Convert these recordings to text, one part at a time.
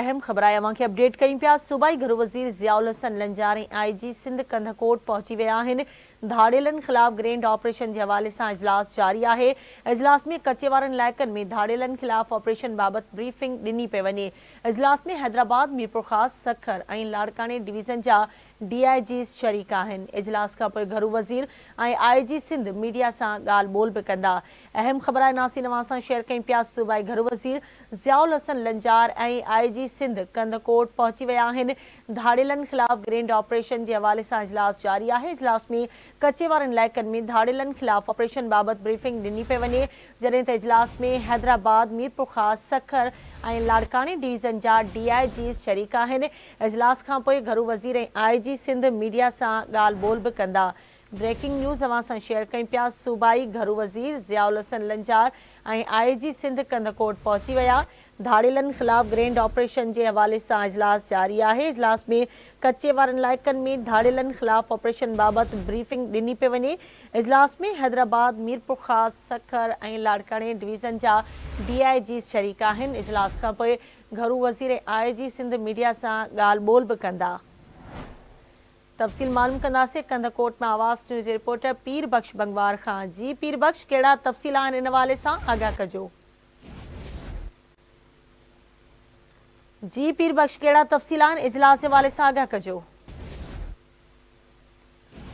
اهم خبر آهي اوهان کي اپڊيٽ ڪيون پيا صوبائي گهرو وزير ضياء الحسن لنجار ۽ آء جي سنڌ ڪنڌڪوٽ پهچي ويا آهن ڌاڙيلن خلاف گرينڊ آپريشن جي حوالي سان اجلاس جاري آهي اجلاس ۾ ڪچي وارن علائقن ۾ ڌاڙيلن خلاف آپريشن بابت بريفنگ ڏني پئي وڃي اجلاس ۾ حيدرآباد ميرپورخاص سکر ۽ لاڙڪاڻي ڊويزن جا ڊي I Gs شريڪ آهن. اجلاس کانپوء گهرو وزير ۽ آء جي سنڌ ميڊيا سان ڳالهه ٻولهه به ڪندا. اهم خبر آهي ناصرين اوهان سان شيئر ڪيون پيا صوبائي گهرو وزير ضياء الحسن لنجار ۽ آء جي سنڌ ڪنڌڪوٽ پهچي ويا آهن. ڌاڙيلن خلاف گرينڊ آپريشن جي حوالي سان اجلاس جاري آهي. اجلاس ۾ ڪچي وارن علائقن ۾ ڌاڙيلن خلاف آپريشن بابت بريفنگ ڏني پئي وڃي. جڏهن ته اجلاس ۾ حيدرآباد، ميرپورخاص، سکر ۽ لاڙڪاڻي ڊويزن جا ڊي I Gs شريڪ آهن. اجلاس کانپوء گهرو وزير ۽ آء جي سنڌ ميڊيا سان ڳالهه ٻولهه به ڪندا. بريڪنگ نيوز اوهان سان شيئر ڪيون پيا صوبائي گهرو وزير ضياء الحسن لنجار ۽ آء جي سنڌ ڪنڌڪوٽ پهچي ويا. ڌاڙيلن خلاف گرينڊ آپريشن جي حوالي سان اجلاس جاري آهي. اجلاس ۾ ڪچي وارن علائقن ۾ ڌاڙيلن خلاف آپريشن بابت بريفنگ ڏني پئي وڃي. اجلاس ۾ حيدرآباد، ميرپورخاص، سکر ۽ لاڙڪاڻي ڊويزن جا ڊي I Gs شريڪ آهن. اجلاس کانپوء گهرو وزير ۽ آء جي سنڌ ميڊيا سان ڳالهه ٻولهه به ڪندا. تفصيل معلوم ڪنداسين ڪنڌڪوٽ مان آواز نيوز جي رپورٽر پير بخش بنگوار کان. جي پير بخش ڪهڙا تفصيل آهن ان حوالي سان آگاهه ڪجو. جي پير بخش ڪهڙا تفصيل آهن اجلاس جي حوالي سان آگاهه ڪجو.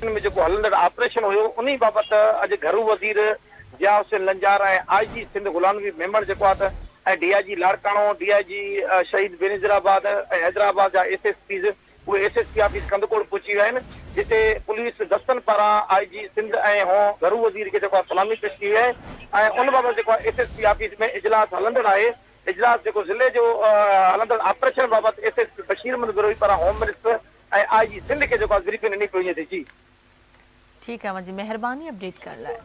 ۾ جيڪو هلندڙ آپريشن هيو انهي بابت اڄ گهرو وزير ضياء حسين لنجار ۽ آء جي سنڌ غلام نبي ميمڻ جيڪو آهي ته ۽ D I G Larkana, D I G Shaheed Benazirabad ۽ Hyderabad جا ايس ايس پيز اهي S S P office Kandhkot پهچي ويا آهن جتي پوليس دستن پاران آء جي سنڌ ۽ گهرو وزير کي جيڪو آهي سلامي پيش ڪئي وئي آهي ۽ ان بابت جيڪو آهي ايس ايس پي آفيس ۾ اجلاس هلندڙ آهي اجلاس جيڪو ضلعي جو هلندڙ آپريشن بابت S S P Bashir Ahmed Brohi پاران هوم منسٽر ۽ آء جي سنڌ کي جيڪو آهي بريفنگ ڏني پئي وڃي ٿي جي. ٺيڪ آهي اوهان جي مهرباني اپڊيٽ ڪرڻ لاء.